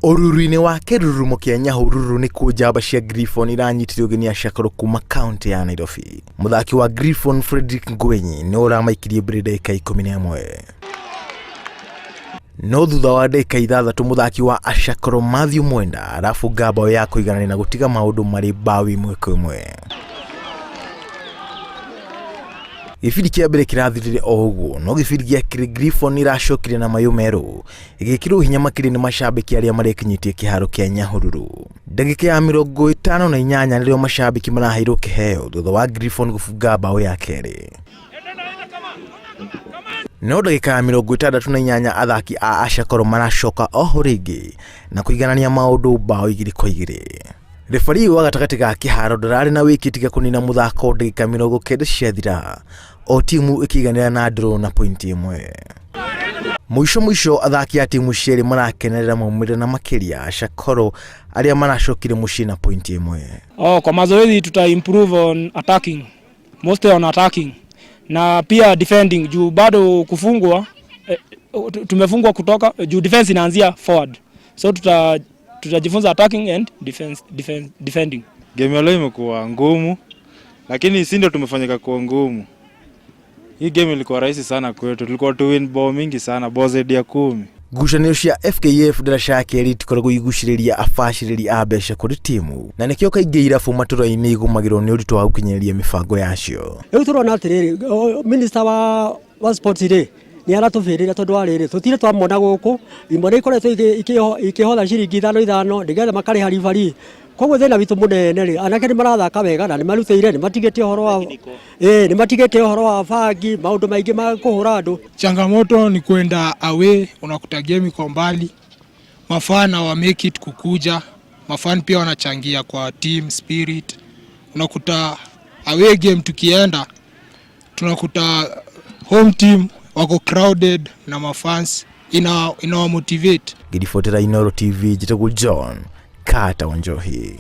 Ũruru-inĩ wa kĩrurumo kĩa Nyahururu nĩkuo njamba cia Griffon iranyitire ũgeni acakũrũ kuma kaunti ya Nairobi. Mũthaki wa Griffon Frederick Ngwenyi nĩ ũramaikirie mbere ndagĩka 11. No thutha wa ndagĩka 6 mũthaki wa Ashakoro Mathew Mwenda arabunga bao ya kũiganania na gũtiga maũndũ marĩ bao 1-1. Gĩbindi kĩa mbere kĩrathirire o ũguo no gĩbindi gĩa kerĩ Griffon ĩracokire na mayũ merũ ĩgĩkĩrwo hinya makĩria nĩ macambĩki arĩa marekinyĩtie kĩharo kĩa Nyahururu. Ndagĩka ya 58 nĩrĩo macambĩki maraheirwo kĩheo thutha wa Griffon gũbunga bao ya kerĩ. No ndagĩka ya 68 athaki a Ashakoro maracoka oho rĩngĩ na kũiganania maũndũ bao 2-2. Refarii wa gatagatĩ ga kĩharo ndararĩ na wĩki tiga kũnina mũthako ndagĩka 90 ciathira o timu ĩkĩiganĩra na draw na pointi 1. Mũico mũico athaki a timu cierĩ marakenerera maumĩrĩra na makĩria Ashakoro arĩa maracokire mũciĩ na pointi 1. Oh, kwa mazoezi tuta improve on attacking, mostly on attacking na pia defending juu bado kufungwa tumefungwa kutoka juu defense inaanzia forward, so tutajifunza attacking and defending. Game ya leo imekuwa ngumu, lakini si ndio tumefanyika kuwa ngumu. Hii game ilikuwa rahisi sana kwetu, tulikuwa tu win bao mingi sana, bao zaidi ya 10. Ngucanio cia FKF ndaraca ya kerĩ itikoragwo igucĩrĩria abacĩrĩri a mbeca kũrĩ timu na nĩkĩo kaingĩ irabu matũra-inĩ igũmagĩrwo nĩ ũritũ wa gũkinyanĩria mĩbango yacio. Rĩu tũrona atĩrĩrĩ, minister wa sports rĩ nĩ aratũbĩrĩra tondũ wa rĩrĩ tũtirĩ twamona gũkũ, imwe nĩ ikoretwo ikĩhotha ciringi 5 5 nĩgetha makarĩha ribari. Koguo thĩna witũ mũnene rĩ, anake nĩ marathaka wega na nĩ marutĩire, nĩ matigĩte ũhoro wa nĩ matigĩte ũhoro wa bangi, maũndũ maingĩ ma kũhũra andũ. Changamoto ni kwenda away, unakuta game iko mbali, mafana wa make it kukuja, mafan pia wanachangia kwa team spirit. Unakuta away game tukienda tunakuta home team wako crowded na mafans, inawa motivate. Ngĩribotera Inooro TV, njĩtagwo John Carter Wanjohi.